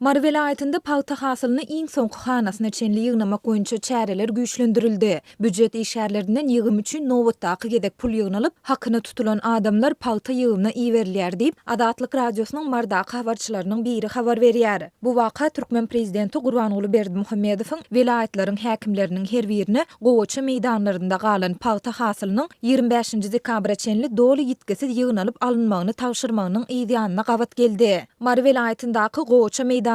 Mary welaýatynda pagta hasylyny iň soňky hanasyna çenli ýygnamak boýunça çäreler güýçlendirildi. Býujet işgärlerinden ýygym üçin nobatdaky gezek pul ýygnalyp, hakyna tutulan adamlar pagta ýygymyna iberilýär diýip, Azatlyk Radiosynyň Marydaky habarçylarynyň biri habar berýär. Bu waka türkmen prezidenti Gurbanguly Berdimuhamedowyň welaýatlaryň häkimleriniň her birine gowaça meýdanlarynda galan pagta hasylynyň 25-nji dekabra çenli doly ýitgisiz ýygnalyp alynmagyny tabşyrmagynyň yzýanyna gabat geldi. Mary welaýatyndaky gowaça meýdanlarynyň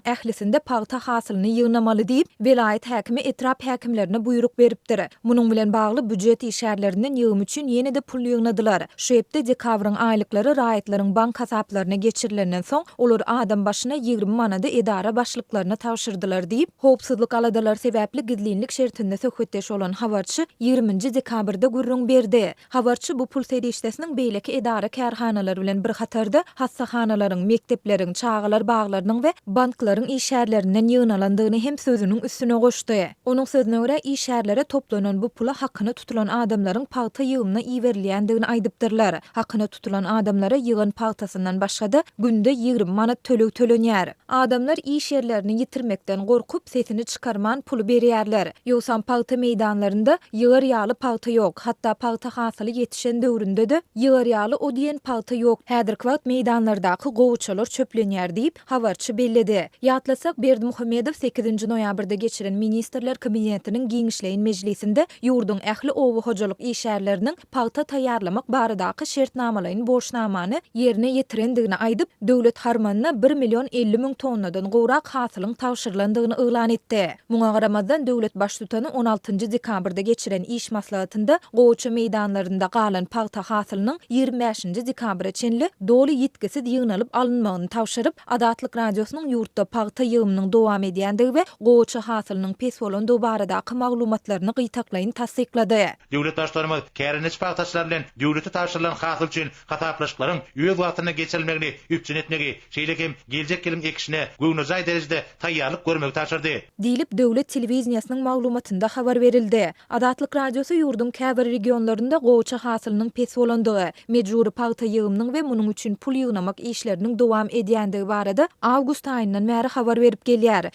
ählisinde pagta hasylyny ýygnamaly diýip, welaýat häkimi etrap häkimlerine buýruk beripdir. Munuň bilen bagly býujet işgärlerinden ýygym üçin ýene-de pul ýygnadylar. Şu hepde dekabryň aýlyklary raýatlaryň bank hasaplaryna geçirilenden soň, olar adam başyna 20 manady edara başlyklaryna tabşyrdylar diýip, howpsuzlyk aladalary sebäpli gizlinlik şertinde söhbetdeş bolan habarçy 20-nji dekabrda gürrüň berdi. Habarçy bu pul serişdesiniň beýleki edara-kärhanalar bilen bir hatarda hassahanalaryň, mekdepleriň, çagalar baglarynyň we banklaryň işgärlerinden ýygnalandygyny hem sözüniň üstüne goşdy. Onuň sözüne görä, işgärlere toplanan bu pula hakyna tutulan adamlaryň pagta ýygymyna iberilýändigini aýdypdyrlar. Hakyna tutulan adamlara ýygan pagtasyndan başga-da, günde 20 manat töleg tölenýär. Adamlar iş ýerlerini ýitirmekden gorkup, sesini çykarman puly berýärler. Ýogsam pagta meýdanlarynda ýygar ýaly pagta ýok. Hatda pagta hasyly ýetişen döwründe-de ýygar ýaly o diýen pagta ýok. Häzirki wagt meýdanlardaky gowaçalar çöplenýär diýip, habarçy belledi. Ýatlasak, Berdimuhamedow sekizinji noýabrda geçiren Ministrler Kabinetiniň giňişleýin mejlisinde ýurduň ähli oba hojalyk işgärleriniň pagta taýýarlamak baradaky şertnamalaýyn borçnamany ýerine ýetirendigini aýdyp, döwlet harmanyna bir 1 050 000 tonnadan gowrak hasylyň tabşyrylandygyny yglan etdi. Muňa garamazdan, döwlet Baştutany on altynjy dekabrda geçiren iş maslahatynda gowaça meýdanlarynda galan pagta hasylynyň 25-nji dekabra çenli doly ýitgisiz ýygnalyp alynmagyny tabşyryp, Azatlyk Radiosynyň ýurtda pagta ýygymynyň dowam edýändigi we gowaça hasylynyň pes bolandygy baradaky maglumatlaryny gytaklaýyn tassyklady. Döwlet Baştutanymyz kärendeçi pagtaçylar bilen döwlete tabşyrylan hasyl üçin hasaplaşyklaryň öz wagtynda geçirilmegini üpjün etmegi, şeýle hem geljek ýylyň ekişine göwnejaý derejede taýýarlyk görmegi tabşyrdy. Diýlip, döwlet telewideniýesiniň maglumatynda habar berildi. Azatlyk Radiosy ýurduň käbir regionlarynda gowaça hasylynyň pes bolandygy, mejbury pagta ýygymynyň we munuň üçin pul ýygnamak işleriniň dowam edýändigi barada awgust aýyndan bäri habar berip gelýär.